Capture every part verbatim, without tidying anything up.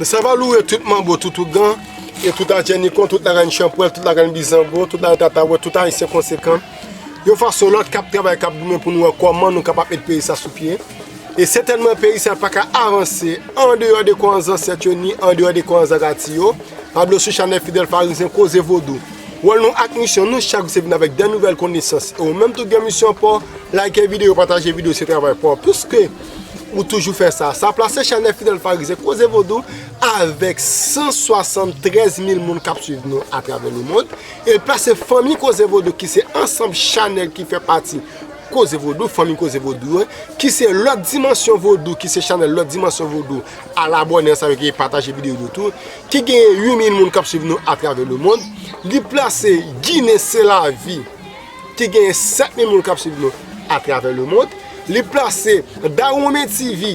Sa va loure tout manbo, tout ougan, e tout adjènikon, tout larenn chanpwèl, tout larenn bizango, tout larenn tatawèt, tout ayisyen konsekan, yon fason ou lòt k ap travay, k ap goumen pou nou wè kòman nou kapab met peyi sa sou pye. E sètènman, peyi sa pa ka avanse andeyò de kouran zansèt yo, ni andeyò de kouran zagati yo. Pablo sou chanèl Fidèl Farizyen Koze Vodou. Wòl nou ak misyon nou chak jou se vin avèk de nouvèl konesans. E ou menm tou gen misyon pa w, like videyo, pataje videyo, se travay pa w. Piske ou toujou fè sa. Sa plase chanèl Fidèl Farizyen Koze Vodou avèk san swasanntrèz mil moun k ap swiv nou atravè lemonn. E l plase fanmi Koze Vodou ki se ansanm chanèl ki fè pati Koze Vodou, fanmi Koze Vodou an, ki se lòt dimansyon vodou, ki se chanèl lòt dimansyon vodou, al abòne ansanm avèk yo e pataje videyo yo tou, ki genyen uit mil moun k ap swiv nou atravè lemonn. Li plase Ginen Se Lavi, ki genyen sèt mil moun k ap swiv nou atravè lemonn. Li plase Dawonmen T V,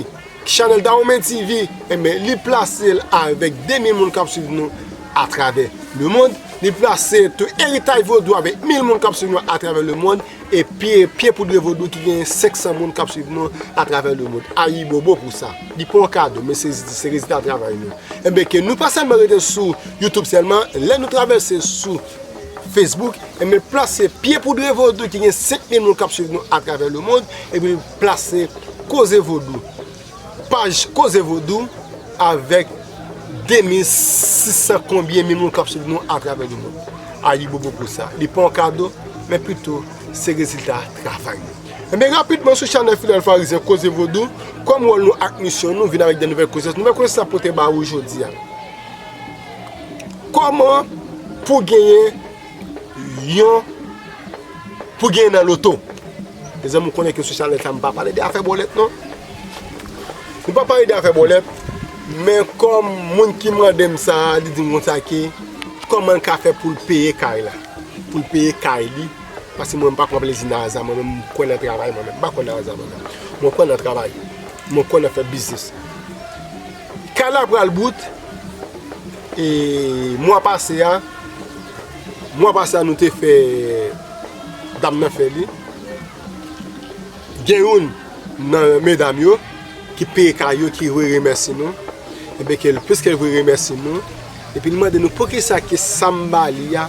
chanèl Dawonmen T V, enben, li plase l avèk de mil moun k ap swiv nou atravè lemonn. Li plase tou Eritay Vodou avèk mil moun k ap swiv nou atravè lemonn. E pye, pye poudre vodou ki gen senk san moun k ap swiv nou atravè lemonn. Ayibobo pou sa. Li pa yon kado, men se, se rezilta travay nou. Enben, ke nou pa sèlman rete sou YouTube sèlman, lè nou travèse sou Facebook, enben, plase pye poudre vodou ki gen senk mil moun k ap swiv nou atravè lemonn, epi plase Koze Vodou. Paj Koze Vodou avèk de mil sis san konbyen mil moun k ap swiv nou atravè lemonn. Ayibobo pou sa. Li pa yon kado, men pito se rezilta travay nou. Enben, rapidman sou chanèl Fidèl Farizyen Koze Vodou, kòm wòl nou ak misyon nou vin avèk de nouvèl konesans. Nouvèl konesans sa pote ba ou jodi a. Kòman pou genyen yon pou gen nan loto. Mezanmi, ou konnen ke sou chanèl sa, m pa pale de afè bòlèt, non. M pa pale de afè bòlèt, men kòm moun ki mande m sa, li di m konsa ke kòman l ka fè pou l peye kay la. Pou l peye kay li. Paske mwen, m pa pran plezi nan aza, mwen menm, m kwè nan travay, mwen menm. M pa kwè nan aza, mwen menm. Mwen kwè nan travay. Mwen kwè nan fè biznis. Kay la pral bout, e mwa pase a, mwa pase a nou te fè dam nan fè li. Gen youn nan medam yo ki peye kay yo, ki re-, remèsye nou. Enben, ke l, piske l re-, remèsye nou, epi l mande nou poukisa ke sa m ba li a,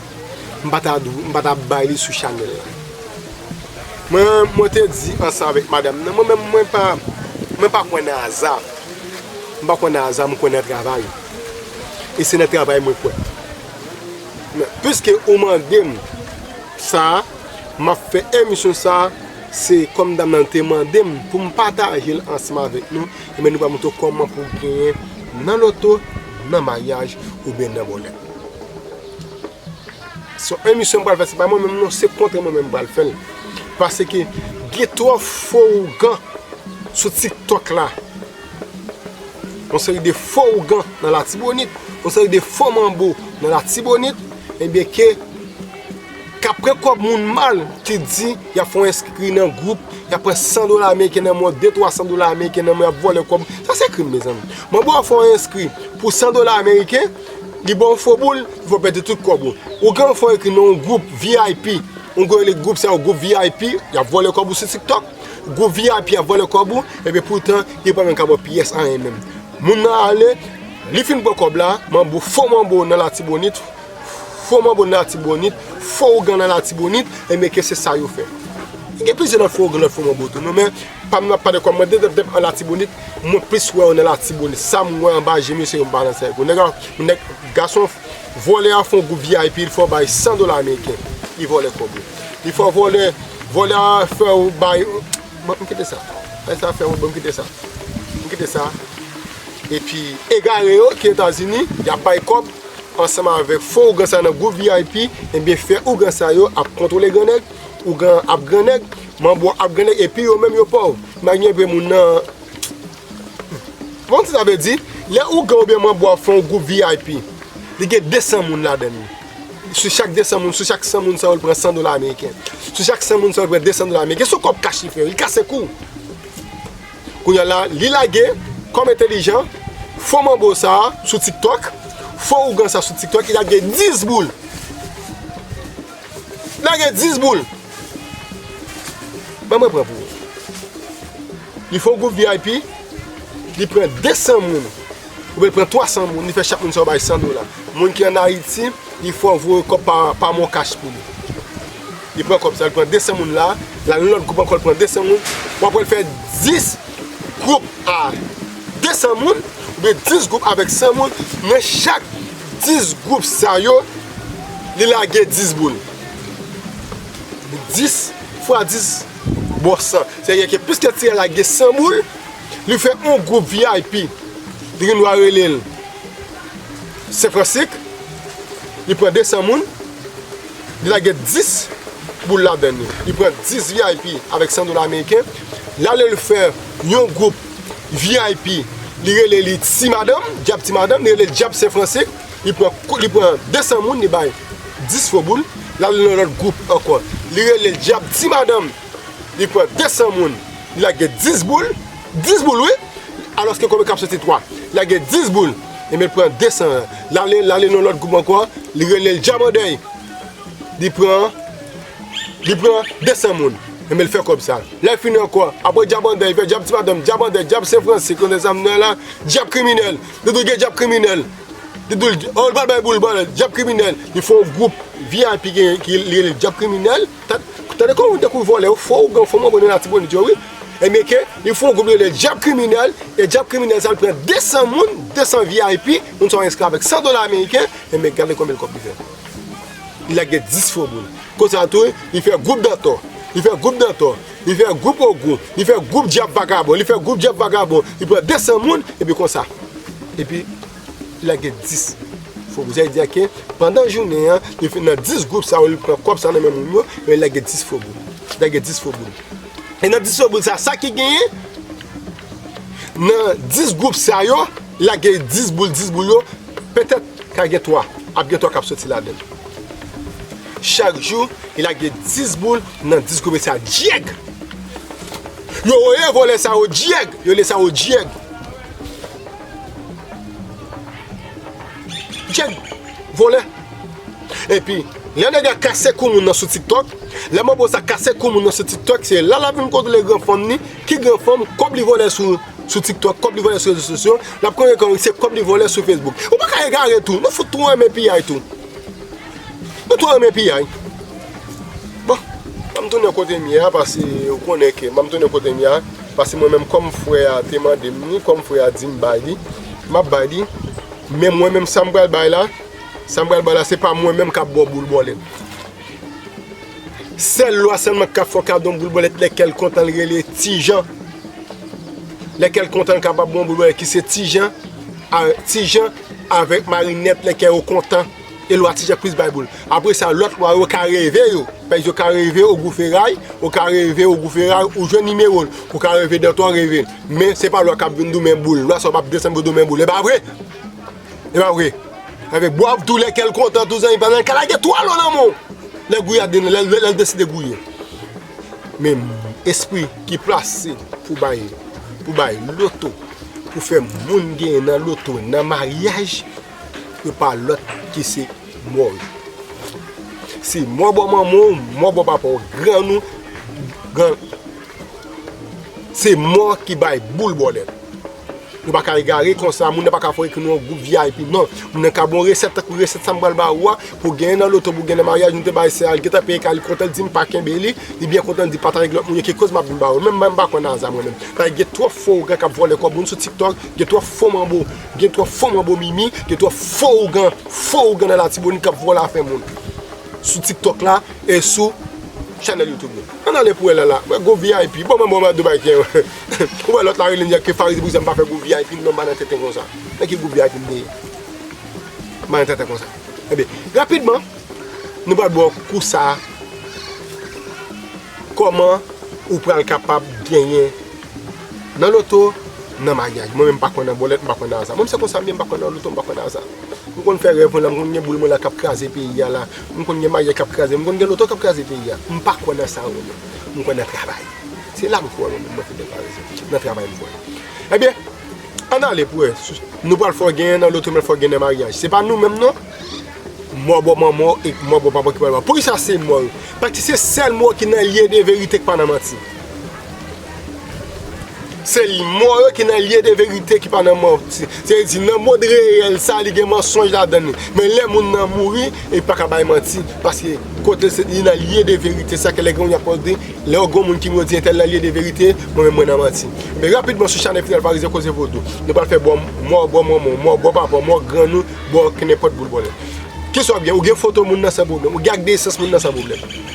m pa ta, m pa ta bay li sou chanèl la. Mwen, mwen te di ansanm avèk madanm nan, mwen menm, mwen pa, mwen pa kwè nan aza. M pa kwè nan aza, m kwè nan travay. E se nan travay mwen kwè. Men, piske ou mande m sa, m ap fè emisyon sa, se kòm dam nan te mande m pou m pataje l ansanm avèk nou, enben nou pral montre w kòman pou w genyen nan loto, nan maryaj, oubyen nan bòlèt. Se yon emisyon m pral fè, se pa mwen menm non, se kontre mwen menm m pral fè l. Paske gen twòp fo ougan sou TikTok la. Yon seri de fo ougan nan Latibonit, yon seri de fo manbo nan Latibonit, enben ke k ap pran kòb moun mal ki di y ap fè w enskri nan gwoup, y ap pran san dola ameriken nan men w, de twa san dola ameriken nan men w, y ap vòlè kòb. Sa se krim, mezanmi. Manbo a fè w enskri pou san dola ameriken, li ba w fo boul, li fè w pèdi tout kòb ou. Ougan fè w enskri nan yon gwoup V I P, yon gwoup, gwoup sa yo, gwoup V I P, y ap vòlè kòb ou sou TikTok. Gwoup V I P ap vòlè kòb ou, epi poutan, li pa menm ka ba w pyès anyen menm. Moun nan ale, li fin pran kòb la, manbo, fo manbo nan Latibonit, fo manbo nan Latibonit, fo ougan nan Latibonit, enben ke se sa yo fè. Gen plizyè lòt fo ougan, lòt fo manbo tou, non, men pa m ap pale kòm mwen, dèp, dèp an Latibonit, mwen plis wè yo nan Latibonit. Sa m wè anba je m yo, se yo m balanse avèk yo. Nèg la, nèg, gason, vòlè a fè yon gwoup V I P, li fè w bay san dola ameriken. Li vòlè kòb ou. Li fè w vòlè, vòlè a fè w bay, bon, m kite sa. Bay sa fè w, bon, m kite sa. M kite sa. Epi, egare yo ki Etazini, y ap bay kòb ansanm avèk fo ougan sa nan gwoup V I P, enben fè ougan sa yo ap kontwole grannèg, ougan ap grannèg, manbo ap grannèg, epi yo menm yo pòv. Imajine yon pe moun nan, bon, sa vle di, lè ougan oubyen manbo ap fè yon gwoup V I P, li gen de san moun ladan l. Sou chak de san moun, sou chak san moun sa yo, li pran san dola ameriken. Sou chak san moun sa yo, li pran de san dola ameriken. Se yon kòb kach li fè, li kase kou. Kounye a la, li lage, kòm entèlijan, fo manbo sa a sou TikTok, fo ougan sa sou TikTok, li lage dis boul. Lage dis boul. Ban mwen pran pou ou. Li fè yon gwoup V I P, li pran de san moun. Oubyen l pran twa san moun, li fè chak moun sa yo bay san dola. Moun ki ann Ayiti, li fè w voye kòb pa, pa MonCash pou li. Li pran kòb sa, li pran de san moun la, l al nan lòt gwoup ankò, li pran de san moun. W ap wè l fè dis gwoup a de san moun, oubyen dis gwoup avèk san moun. Nan chak dis gwoup sa yo, li lage dis boul. Dis fwa dis, bon, san. Sètadi ke piske tiraj la gen san boul, li fè yon gwoup V I P. Li gen dwa rele l Sen Fransik, li pran de san moun, li lage dis boul ladann li. Li pran dis V I P avèk san dola ameriken. L ale l fè yon gwoup V I P, li rele li Ti Madanm, Dyab Ti Madanm, li rele l Dyab Sen Fransik, li pran, li pran de san moun, li bay dis fo boul. L ale nan lòt gwoup ankò, li rele l Dyab Ti Madanm, li pran de san moun, li lage dis boul, dis boul wi, alòske konbyen k ap soti twa. Li lage dis boul, enben l pran de san an. L ale, l ale nan lòt gwoup ankò, li rele l Dyab Andèy. Li pran, li pran de san moun, enben l fè kòb sa. Lè l fini ankò, apre Dyab Andèy, li fè Dyab Ti Madanm, Dyab Andèy, Dyab Sen Fransik, konnen sa m nan la, Dyab Kriminèl. Li tou gen Dyab Kriminèl. Li tou, oh, l pral bay boul, bòlèt, Dyab Kriminèl. Li fè yon gwoup V I P ki, ki li rele Dyab Kriminèl. Tande kòman w dekouvri vòlè yo, fo ougan, fo manbo nan Latibonit yo, wi. Ebyen ke, li fè yon gwoup li rele Dyab Kriminèl, e Dyab Kriminèl sa l pran de san moun, de san V I P, moun sa yo enskri avèk san dola ameriken, ebyen gade konbyen kòb li fè. Li lage dis fo boul. Konsa tou, li fè gwoup Dantò, li fè gwoup Dantò, li fè gwoup Ogou, li fè gwoup Dyab Vagabon, li fè gwoup Dyab Vagabon, li pran de san moun, epi konsa. Epi, li lage dis fo boul. Sa vle di ke pandan jounen an, li fè nan dis gwoup sa yo, li pran kòb sa nan men moun yo, men li lage dis fo boul. Li lage dis fo boul. E nan dis fo boul sa, sa ki genyen? Nan dis gwoup sa yo, li lage dis boul, dis boul yo, petèt ka gen twa, ap gen twa k ap soti ladan l. Chak jou, li lage dis boul nan dis gwoup sa. Dyèg! Yo rele vòlè sa yo dyèg! Yo rele sa yo dyèg! Dyèg! Vòlè! Epi, lè nèg la kase kou moun nan sou TikTok, lè manbo sa kase kou moun nan sou TikTok, se la l ap vin kontwole gran fanm ni, ki gran fanm, kòb li vòlè sou, sou TikTok, kòb li vòlè sou rezo sosyo, l ap konnen ke se kòb li vòlè sou Facebook. Ou pa ka egare tou, nou fout tou renmen piyay tou. Nou tou renmen piyay. Bon, m ap tounen kote m ye a, paske ou konnen ke m ap tounen kote m ye a, paske mwen menm kòm frè a te mande m li, kòm frè a di m bay li, m ap bay li. Men mwen menm sa m pral bay la, sa m pral bay la, se pa mwen menm k ap ba w boul bòlèt. Sèl lwa sèlman k ap fè w kado yon boul bòlèt lè kè l kontan, l rele Ti Jan. Lè kè l kontan, l kapab ba w yon boul bòlèt ki se Ti Jan, a, Ti Jan avèk Marinèt, lè kè yo kontan. E lwa Ti Jan plis bay boul. Apre sa, lòt lwa yo ka reve yo. Pèz yo ka reve Ogou Feray, ou ka reve Ogou Feray, ou jwenn nimewo l, ou ka reve Dantò reve l. Men se pa lwa k ap vin di w men boul. Lwa sa w p ap desann pou di w men boul. E pa vre? E pa vre? Avèk bwav tou lè kè l kontan tou zanmi pa nan ka lage twa lo nan men w. Lè gouyad, lè, lè, lè l deside gouye. Men espri ki plase pou bay, pou bay loto, pou fè moun genyen nan loto, nan maryaj, yo pa lòt ki se mò yo. Se mò bò manman w, mò bò papa w, grann ou, grann, se mò ki bay boul bòlèt. Nou pa ka egare konsa, moun nan pa ka fè w ekri nou yon gwoup V I P, non. Moun nan ka ba w resèt, tankou resèt sa m pral ba ou a, pou w genyen nan loto, pou w genyen nan maryaj, nou te bay sè a, li gentan peye kay li, kontan l di m pa kenbe li, li byen kontan l di pataje ak lòt moun yo, ki koz m ap vin ba ou. Menm mwen, m pa kwè nan aza mwen menm. Paske gen twòp fo ougan k ap vòlè kòb moun sou TikTok, gen twòp fo manbo, gen twòp fo manbo mimi, gen twòp fo ougan, fo ougan nan Latibonit k ap vòlè afè moun. Sou TikTok la, e sou chanèl YouTube yo. Ann ale pou wè la la. Mwen gwo V I P. Bon, mwen, bon, mwen, Dubai, ke, ou wè lòt la rele m di ke Farizi Brizè m pa fè gwo V I P, non, m pa nan tenten konsa. Nan ki gwo V I P m te ye? M pa nan tenten konsa. Ebyen, rapidman, nou pral ba w kou sa a. Kòman ou pral kapab genyen nan loto, nan maryaj. Mwen menm, m pa kwè nan bòlèt, m pa kwè nan aza. Mwen menm, se konsa m ye, m pa kwè nan loto, m pa kwè nan aza. M konn fè rèv mwen la, m konn gen boul mwen la k ap kraze peyi a la. M konn gen maryaj k ap kraze, m konn gen loto k ap kraze peyi a. M pa kwè nan sa yo, non. M kwè nan travay. Se la m kwè, mwen menm, mwen fè deklare sa. Nan travay m kwè. Ebyen, ann ale pou wè. Nou pral fè w genyen nan loto, men fè w genyen nan maryaj. Se pa nou menm, non. Mò bò manman w e mò bò papa w ki pral ba w. Poukisa se mò yo? Paske se sèl mò ki nan lye de verite, k pa nan manti. Se mò yo ki nan lye de verite, ki pa nan manti. Se vle di, nan mond reyèl sa, li gen mansonj ladan li. Men lè moun nan mouri, li pa ka bay manti. Paske kote se, li nan lye de verite. Sa ke lè gen moun y ap di, lè w gen moun ki mouri, yo di entèl nan lye de verite, mwen menm mwen nan manti. Men rapidman sou chanèl Fidèl Farizyen Koze Vodou, nou pral fè bò mò, bò manman, mò bò papa, mò grann ou, bò nenpòt boul bòlèt. Kisa w gen? Ou gen foto moun nan san pwoblèm. Ou gen ak de esans moun nan san pwoblèm.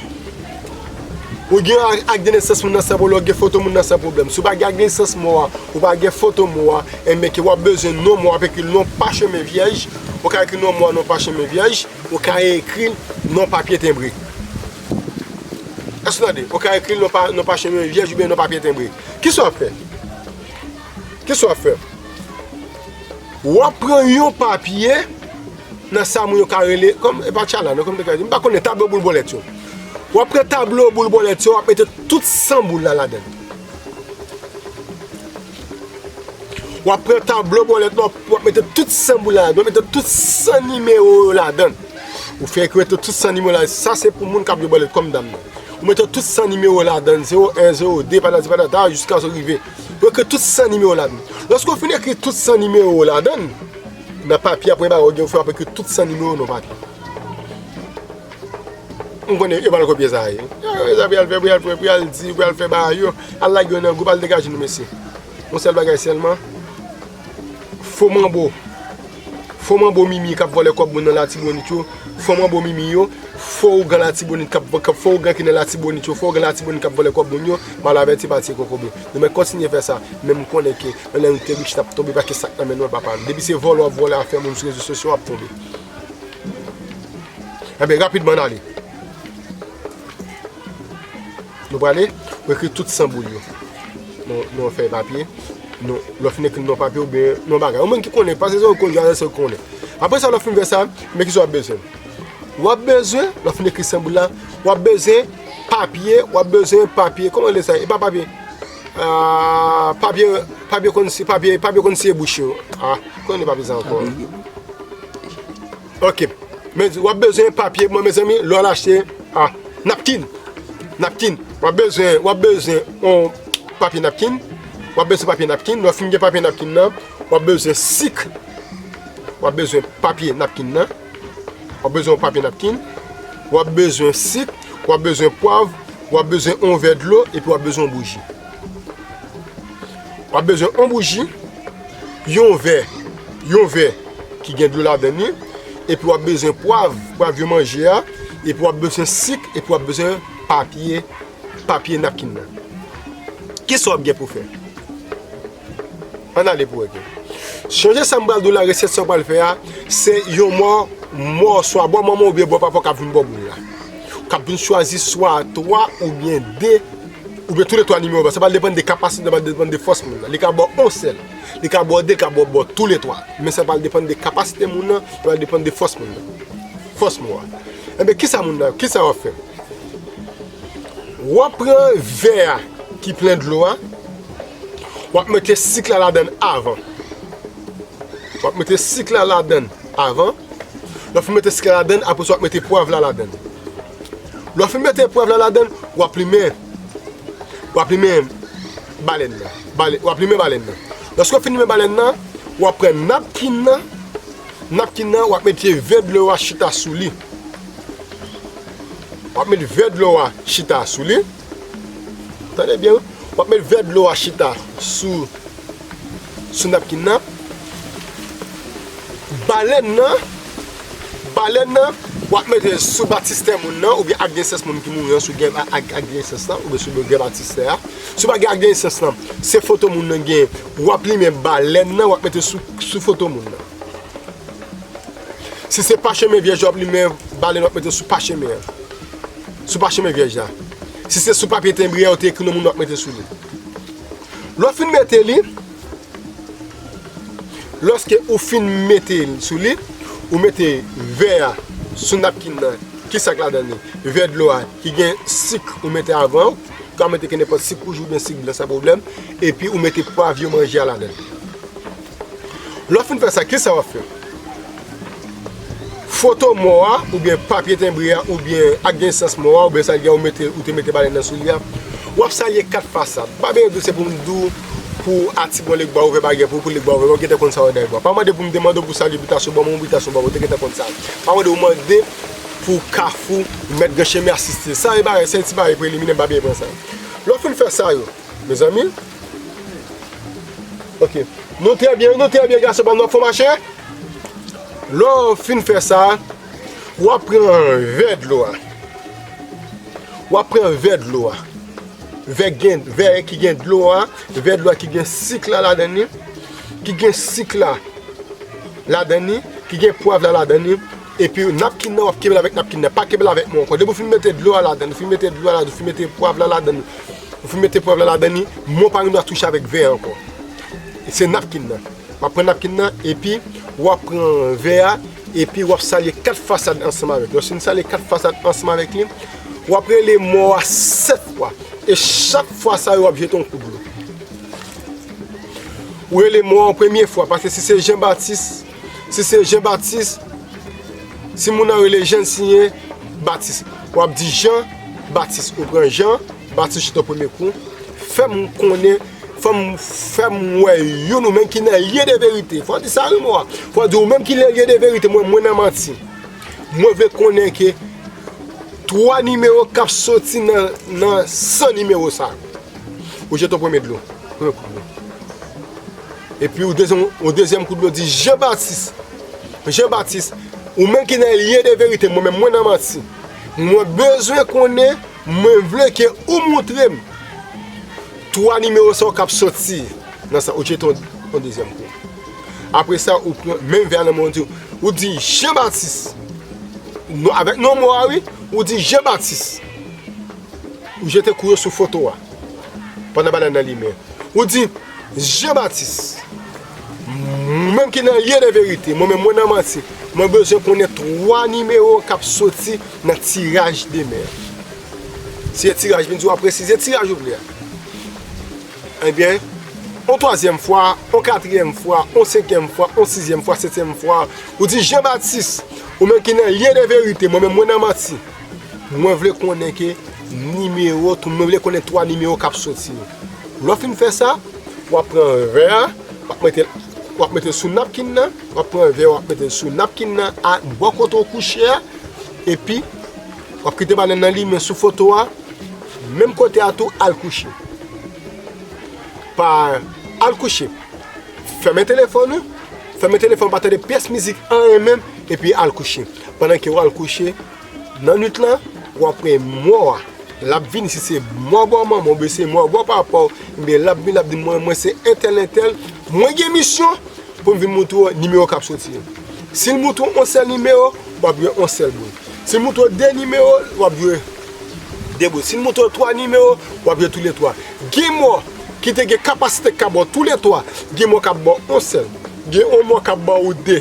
Ou gen ak, ak de nesans moun nan san pwoblèm, ou gen foto moun nan san pwoblèm. Si w pa gen ak de nesans mò a, ou pa gen foto mò a, enben ke w ap bezwen non mò a, w ap ekri l non pachemen vyèj, ou ka ekri non mò a non pachemen vyèj, ou ka ekri l non papye tenbre. Èske w tande? Ou ka ekri l non pa, non pachemen vyèj oubyen non papye tenbre. Kisa w ap fè? Kisa w ap fè? W ap pran yon papye nan sa moun yo ka rele, kòm, e pa tchala, non, kòm te ka di, m pa konnen, tablo boul bòlèt yo. W ap pran tablo boul bòlèt yo, w ap mete tout san boul la ladan l. W ap pran tablo bòlèt la, w ap mete tout san boul la ladan l, w ap mete tout san nimewo yo ladan l. Ou fè ekri tout san nimewo la, sa se pou moun k ap jwe bòlèt kòm dam nan. Ou mete tout san nimewo ladan l, zewo en, zewo de, patati patata, jiskaske w rive. Ou ekri tout san nimewo ladan l. Lòske w fin ekri tout san nimewo ladan l, nan papye a, premye bagay ou gen pou fè, w ap ekri tout san nimewo nan papye. M konnen yo pral kopye sa ye. Yo, yo, sa pou y al fè, pou y al fè, pou y al di, pou y al fè bagay yo. Al lage yo nan gwoup, al degaje nou, mesye. Yon sèl bagay sèlman. Fo manbo. Fo manbo Mimi k ap vòlè kòb moun nan Latibonit yo. Fo manbo Mimi yo. Fo ougan Latibonit k ap, k ap, fo ougan ki nan Latibonit yo. Fo ougan Latibonit k ap vòlè kòb moun yo. M al avèti pati kokobe. Nou mèt kontinye fè sa. Men m konnen ke yon lè nou te riche n ap tonbe paske sa k nan men nou an pa pa nou. Depi se vòlè w ap vòlè afè moun sou rezo sosyo, w ap tonbe. Enben, rapidman, n ale. Nou prale, ou ekri tout san boul yo. Nou, nou fè papye. Nou, lè w fin ekri nan papye oubyen nan bagay. Ou menm ki konnen, pase sa ou konnen, jwè sa ou konnen. Apre sa, lè w fin fè sa, men kisa w ap bezwen? W ap bezwen, lè w fin ekri san boul la, w ap bezwen papye, w ap bezwen papye, kòman rele sa? E pa papye. Ah, papye, papye konn si, papye, papye konn siye bouch yo. Ah, konnen papye sa ankò. Ok. Men w ap bezwen papye, mwen, mezanmi, lè w al achte, ah, napkin. Napkin. W ap bezwen, w ap bezwen yon papye napkin. W ap bezwen papye napkin. Lè w fin gen papye napkin nan, w ap bezwen sik. W ap bezwen papye napkin nan. W ap bezwen yon papye napkin. W ap bezwen sik. W ap bezwen pwav. W ap bezwen yon vè dlo. Epi w ap bezwen yon bouji. W ap bezwen yon bouji, yon vè, yon vè ki gen dlo ladan li, epi w ap bezwen pwav, pwav yo manje a, epi w ap bezwen sik, epi w ap bezwen papye, papye napkin nan. Kisa w ap gen pou fè? Ann ale pou wè. Chonje sa m pral di w la, resèt sa w pral fè a, se yon mò, mò swa bò manman oubyen bò papa w k ap vin bò boul la. K ap vin chwazi swa twa oubyen de oubyen toulètwa nimewo ba. Sa pral depann de kapasite, sa pral depann de fòs moun nan. Li ka ba w yon sèl, li ka ba w de, li ka ba w, ba w toulètwa. Men sa pral depann de kapasite moun nan, sa pral depann de fòs moun nan. Fòs mò a. Enben, kisa moun nan, kisa w ap fè? W ap pran vè a ki plen dlo a, w ap mete sik la ladan l avan. W ap mete sik la ladan l avan. Lè w fin mete sik la ladan l, apre sa w ap mete pwav la ladan l. Lè w fin mete pwav la ladan l, w ap limen. W ap limen balèn nan. Balè-, w ap limen balèn nan. Lòske w fin limen balèn nan, w ap pran napkin nan. Napkin nan, w ap mete vè dlo a chita sou li. W ap met vè dlo a chita sou li. Tande byen, wi. W ap met vè dlo a chita sou, sou napkin nan. Balèn nan, balèn nan, w ap mete sou batistè moun nan, oubyen ak de nesans moun ki mouri an, si w gen ak, ak de nesans lan, oubyen si w gen batistè a. Si w pa gen ak de nesans lan, se foto moun nan gen, w ap limen balèn nan, w ap mete sou, sou foto moun nan. Si se pachemen vyèj, w ap limen balèn, w ap mete sou pachemen an. Sou pachemen vyèj la. Si se sou papye tenbre a, ou te ekri non moun, w ap mete sou li. Lè w fin mete li, lòske ou fin mete l sou li, ou mete vè a sou napkin nan. Ki sa k ladan li? Vè dlo a, ki gen sik ou mete avan, ou ka mete kenenpòt sik wouj oubyen sik blan, san pwoblèm. Epi ou mete pwav yo manje a ladan l. Lè w fin fè sa, kisa w ap fè? Foto mò a, oubyen papye tenbre a, oubyen ak de nesans mò a, oubyen sa l gen ou mete, ou te mete balèn nan sou li a, w ap salye kat fasad. Pa bezwen di se pou m di w, pou Atibon Legba ouvè baryè pou, pou Legba ouvè, ou gentan konn sa w dèyè bwa. Pa mande pou m te mande w pou salye bitasyon bwa, mwen bitasyon bwa, ou te gentan konn sa. Pa mande w mande pou Kafou, mèt Gran Chemen asiste. Sa e bagay, se ti bagay preliminè, m pa byen pran sa. Lè w fin fè sa yo, mezanmi, ok. Nou trè byen, nou trè byen, gason pa m, nou ap fè mache. Lè w fin fè sa, w ap pran vè dlo a. W ap pran vè dlo a. Vè gen, vè ki gen dlo a, vè dlo a ki gen sik la ladan li, ki gen sik la ladan li, ki gen pwav la ladan li, epi napkin nan, w ap kenbe l avèk napkin nan. Pa kenbe l avèk men w ankò. Depi w fin mete dlo a ladan, ou fin mete dlo a ladan, ou fin mete pwav la ladan, ou fin mete pwav la ladan li, men w pa gen dwa touche avèk vè a ankò. Se napkin nan. W ap pran napkin nan, epi w ap pran vè a, epi w ap salye kat fasad ansanm avèk li. Lè w fin salye kat fasad ansanm avèk li, w ap rele mò a sèt fwa. E chak fwa sa yo, w ap jete yon kout dlo. Ou rele mò an premye fwa, paske si se Jan Batis, si se Jan Batis, si moun nan rele Jan Siyen Batis, w ap di Jan Batis. Ou pran Jan Batis chita premye kou. Fè m konnen, fè m, fè m wè youn ou menm ki nan lye de verite. Fò w di sa wi mò a. Fò w di ou menm ki nan lye de verite, mwen, mwen nan manti. Mwen vle konnen ke twa nimewo k ap soti nan, nan san nimewo sa. Ou jete yon premye dlo. Premye kout dlo. Epi ou dezyèm, ou dezyèm kout dlo di Jan Batis. Jan Batis, ou menm ki nan lye de verite, mwen menm mwen nan manti. Mwen bezwen konnen, mwen vle ke ou montre m twa nimewo sa yo k ap soti nan sa, ou jete yon, yon dezyèm kou. Apre sa, ou pran menm vè a nan men w, ou di, ou di Jan Batis. Non, avèk non mò a wi, ou di Jan Batis. Ou jete kou yo sou foto a. Pandan banann nan limen. Ou di, Jan Batis, mwen menm ki nan lye de verite, mwen menm mwen nan manti, mwen bezwen konnen twa nimewo k ap soti nan tiraj demen. Si se tiraj, vin di w ap presize tiraj ou vle a. Ebyen, yon twazyèm fwa, yon katriyèm fwa, yon senkyèm fwa, yon sizyèm fwa, setyèm fwa, ou di, Jan Batis, ou menm ki nan lye de verite, mwen menm mwen nan manti. Mwen vle konnen ke nimewo, tou, mwen vle konnen twa nimewo k ap soti yo. Lè w fin fè sa, w ap pran vè a, w ap mete, w ap mete l sou napkin nan, w ap pran vè a, w ap mete l sou napkin nan, a bò kote w kouche a, epi w ap kite banann nan limen sou foto a, menm kote a tou, al kouche. Pa al kouche. Fèmen telefòn ou, fèmen telefòn, pa tande pyès mizik anyen menm, epi al kouche. Pandan ke w al kouche, nan nwit lan, w ap wè mò a. L ap vini, si se mò bò manman w, oubyen se mò bò papa w, ebyen l ap vini, l ap di, mwen, mwen se entèl, entèl, mwen gen misyon pou m vin montre w nimewo k ap soti yo. Si l montre w yon sèl nimewo, w ap jwe yon sèl boul. Si l montre w de nimewo, w ap jwe de boul. Si l montre w twa nimewo, w ap jwe toulètwa. Gen mò ki te gen kapasite k ap ba w toulètwa. Gen mò k ap ba w yon sèl. Gen yon mò k ap ba w de.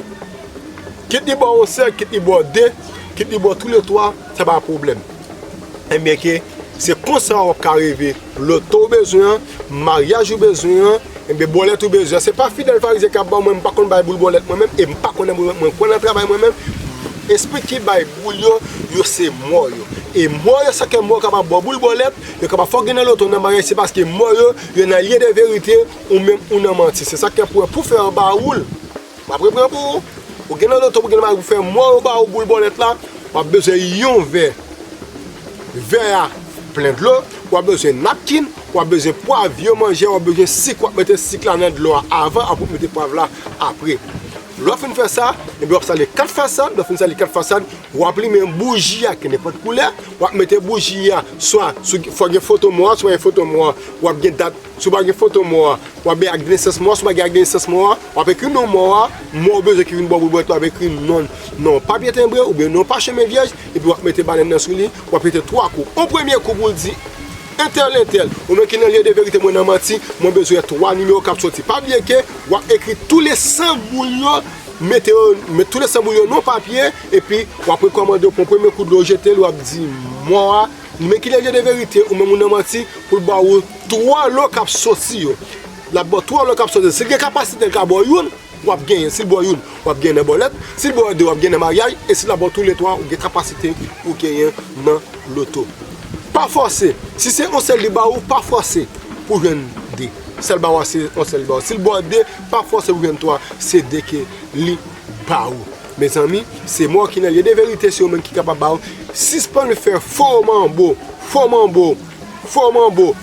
Kit li ba w yon sèl, kit li ba w de, kit li ba w toulètwa, sa pa pwoblèm. Ebyen ke se konsa w ap ka reve loto w bezwen an, maryaj ou bezwen an, ebyen bòlèt ou bezwen an. Se pa Fidèl Farizyen k ap ba w, mwen m pa konn bay boul bòlèt mwen menm, e m pa konnen boul bòlèt, mwen kwè nan travay mwen menm. Espri ki bay boul yo, yo se mò yo. E mò yo, sa k fè mò yo kapab ba w boul bòlèt, yo kapab fè w gen nan loto nan maryaj, se paske mò yo, yo nan lye de verite, ou menm ou nan manti. Se sa k fè pou, pou fè anba ou l. M ap reprann pou ou. Ou gen nan loto pou gen nan mari pou fè mò yo ba ou boul bòlèt la, w ap bezwen yon vè. Vè a plen dlo, w ap bezwen napkin, w ap bezwen pwav yo manje, w ap bezwen sik, w ap mete sik la nan dlo a avan, apre w mete pwav la apre. Lè w fin fè sa, ebyen w ap salye kat fasad, lè w fin salye kat fasad, w ap limen bouji a ki nenpòt koulè, w ap mete bouji a, swa sou, fò gen foto mò a, swa gen foto mò a, w ap gen dat, si w pa gen foto mò a, w ap bay ak de nesans mò a, si w pa gen ak de nesans mò a, w ap ekri non mò a, mò w bezwen ki vin ba w boul bòlèt la, w ap ekri non, non papye tenbre oubyen non pachemen vyèj, epi w ap mete banèn nan sou li, w ap pete twa kou. Yon premye kou pou l di, entèl, entèl, ou menm ki nan lye de verite, mwen nan manti, mwen bezwen twa nimewo k ap soti. Pa bliye ke w ap ekri tou le san boul yo, mete yo, met tou le san boul yo nan papye, epi w ap rekòmande w pran premye kou dlo w jete l, w ap di mò a, men ki lè lye de verite, ou menm ou nan manti, pou l ba ou twa lo k ap soti yo. L ap ba w twa lo k ap soti. Si l gen kapasite l ka ba w youn, w ap genyen. Si l ba w youn, w ap genyen nan bòlèt. Si l ba w de, w ap genyen nan maryaj. E si l ap ba w tou le twa, ou gen kapasite pou genyen nan loto. Pa fòse. Si se yon sèl li ba ou, pa fòse pou jwenn de. Sèl ba w a se yon sèl ba w. Si l ba w de, pa fòse pou jwenn twa, se de ke li ba ou. Mezanmi, se mò ki nan lye de verite, se yo menm ki kapab ba ou. Sispann fè fo manbo, fo manbo, fo manbo,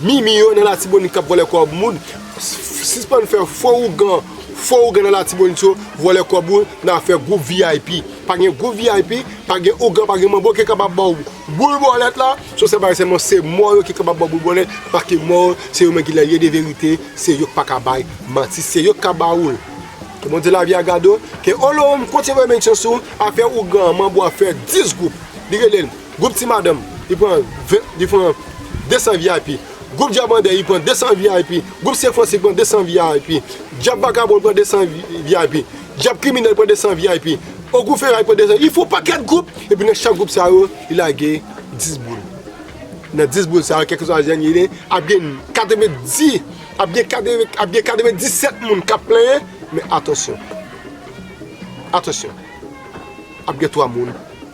mimi yo nan Latibonit k ap vòlè kòb moun. Sispann fè fo ougan, fo ougan nan Latibonit yo vòlè kòb ou nan afè gwoup V I P. Pa gen gwoup V I P, pa gen ougan, pa gen manbo ki kapab ba w boul bòlèt la. Sou se bagay sèlman, se mò yo ki kapab ba w boul bòlèt, paske mò yo, se yo menm ki nan lye de verite, se yo k pa ka bay manti, se yo k ka ba ou l. Ke Bondye lavi a gade w, ke Olom kontinye voye benediksyon sou ou, afè ougan, manbo a fè dis gwoup. Li rele l gwoup ti madanm, li pran ven, li pran de san V I P. Gwoup djab andè, li pran de san V I P. Gwoup Sen Fransik pran de san V I P. Djab vakabon pran de san V I P. Djab kriminèl pran de san V I P. Ogou Feray pran de san. Li fè yon pakèt gwoup. Epi nan chak gwoup sa yo, li lage dis boul. Nan dis boul sa yo, kèlkeswa jèn li ye, ap gen katrevendis, ap gen katrevendis, ap gen katrevenndisèt moun k ap plenyen. Men atansyon. Atansyon. Ap gen twa moun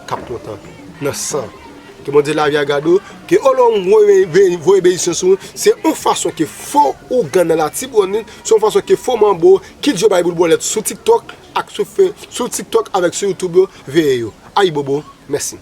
k ap kontan nan san. Ke Bondye lavi a gade w, ke Olom voye, voye, voye benediksyon sou ou. Se yon fason ke fo ougan nan Latibonit, se yon fason ke fo manbo, kit yo bay boul bòlèt sou TikTok ak sou fe, sou TikTok avèk sou YouTube yo, veye yo. Ayibobo, mèsi.